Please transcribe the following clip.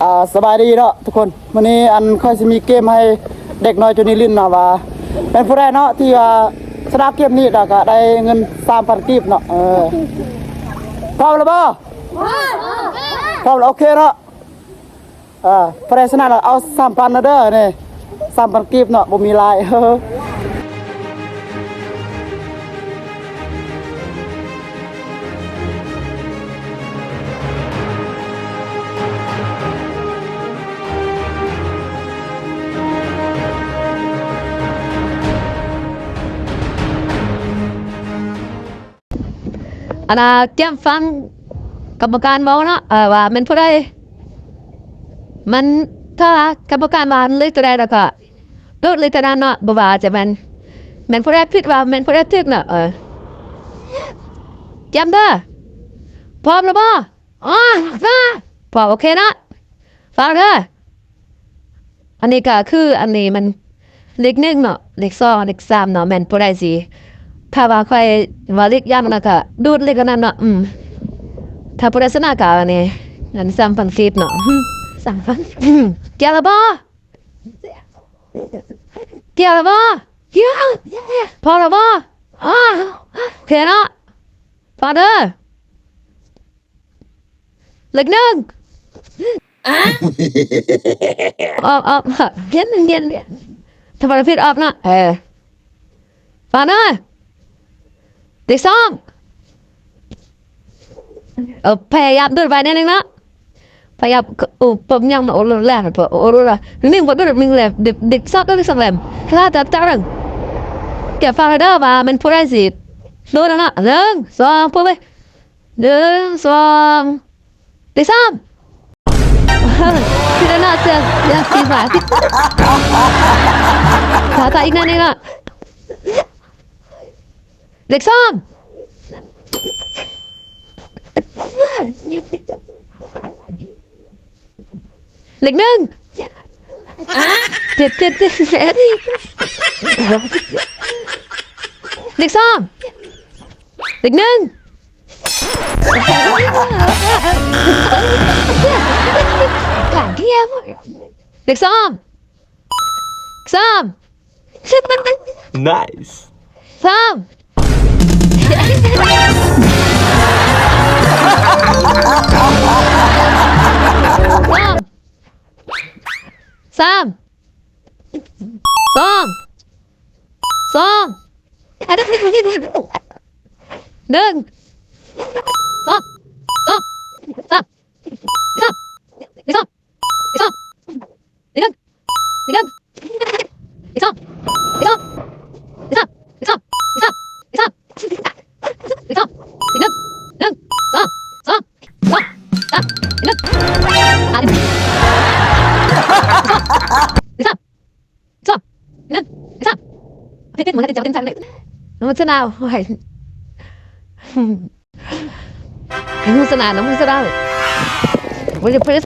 ອ່າ ສະບາຍດີເນາະທຸກຄົນ, ມື້ນີ້ອັນຂ້ອຍຊິມີເກມໃຫ້ເດັກນ້ອຍຈຸນີ້ຫຼິ້ນເນາະ ວ່າແມ່ນຜູ້ໃດເນາະທີ່ວ່າຊະນະເກມນີ້ ແລ້ວກະໄດ້ເງິນສາມພັນກີບເນາະ. ເອີ ພ້ອມແລ້ວບໍ່? ພ້ອມແລ້ວ ໂອເຄເນາະ. ເອີ ຜູ້ໃດຊະນະລະເອົາສາມພັນເດີ ນີ້ສາມພັນກີບເນາະ ບໍ່ມີຫຼາຍ. ອັນນ່າ ກຽມຟັງກຳມະການເວົ້າເນາະ ເອີ ວ່າແມ່ນຜູ້ໃດ ມັນ ຖ້າກຳມະການວ່າເລກຕົວໃດ ແລ້ວກໍໂດດເລກຕົວນັ້ນເນາະ ບໍ່ວ່າຈະແມ່ນ ແມ່ນຜູ້ໃດຜິດ ວ່າແມ່ນຜູ້ໃດຖືກເນາະ. ເອີ ກຽມເດີ ພ້ອມແລ້ວບໍ່? ອໍ ພ້ອມ ໂອເຄເນາະ ຟັງເດີ. ອັນນີ້ກໍຄື ອັນນີ້ມັນເລກໜຶ່ງເນາະ ເລກສອງ ເລກສາມເນາະ ແມ່ນຜູ້ໃດຊິ ຖ້າວ່າຂ້ອຍວ່າເລກຫຍັງນະ ກໍດູດເລກອັນນັ້ນເນາະ. ອືມ ຖ້າຜູ້ໃດຊະນະກໍອັນນີ້ ເງິນສາມພັນກີບເນາະ. ສາມພັນ ກຽມແລ້ວບໍ່? ກຽມແລ້ວບໍ່? ພ້ອມແລ້ວບໍ່? ໂອເຄເນາະ ຟັງເດີ. ເລກໜຶ່ງ ອອກ ອອກ ຮຽນ ຮຽນ ທຳມະດາຜິດອອກເນາະ. ເອີ ຟັງເດີ ເລກສອງ ເອີ ພະຍາຍາມດູດໄວແດ່ໜຶ່ງເນາະ ພະຍາຍາມ ໂອ້ ປະຍັງ ໂອ້ ແລ່ນ ໂອ້ ແລ່ນ ໜຶ່ງ ບໍ່ດູດ ໜຶ່ງ ແລ່ນ ເດັກ ເດັກສອງ ເດັກສອງ ແລ່ນ ລາຕະຕະໜຶ່ງ. ກຽມຟັງເດີວ່າແມ່ນຜູ້ໃດຊິ ດູດເນາະ ໜຶ່ງ ສອງ ພຸ້ນເວີຍ ໜຶ່ງ ສອງ ເລກສາມ ພິຈາລະນາເຊື່ອ ຢ່າງທີ່ວ່າ ຖ້າ ຖ້າອີກໜ້ອຍໜຶ່ງເນາະ ເລກສອງ ເລກໜຶ່ງ ເຈັບ ເຈັບ ເຈັບ ເລກສອງ ເລກໜຶ່ງ ເລກສອງ ສາມ Nice. ສາມ ສາມ ສອງ ສອງ ໜຶ່ງ ສອງ ສອງ ສາມ ສາມ ສອງ ສອງ ໜຶ່ງ ໜຶ່ງ ສອງ ສອງ ສາມ ສາມ ສາມ ສາມ ສາມ ສາມ ສາມ ໜຶ່ງ ໜຶ່ງ ສອງ ສອງ ສາມ ໜຶ່ງ ສາມ ສອງ ໜຶ່ງ ສາມ ເຮັດ ເຮັດ ມັນຈະເປັນຈັ່ງໃດ ມັນຊະນະ ໂອ້ຍ ມັນຊະນະ ມັນຊະນະ ບໍ່ໄດ້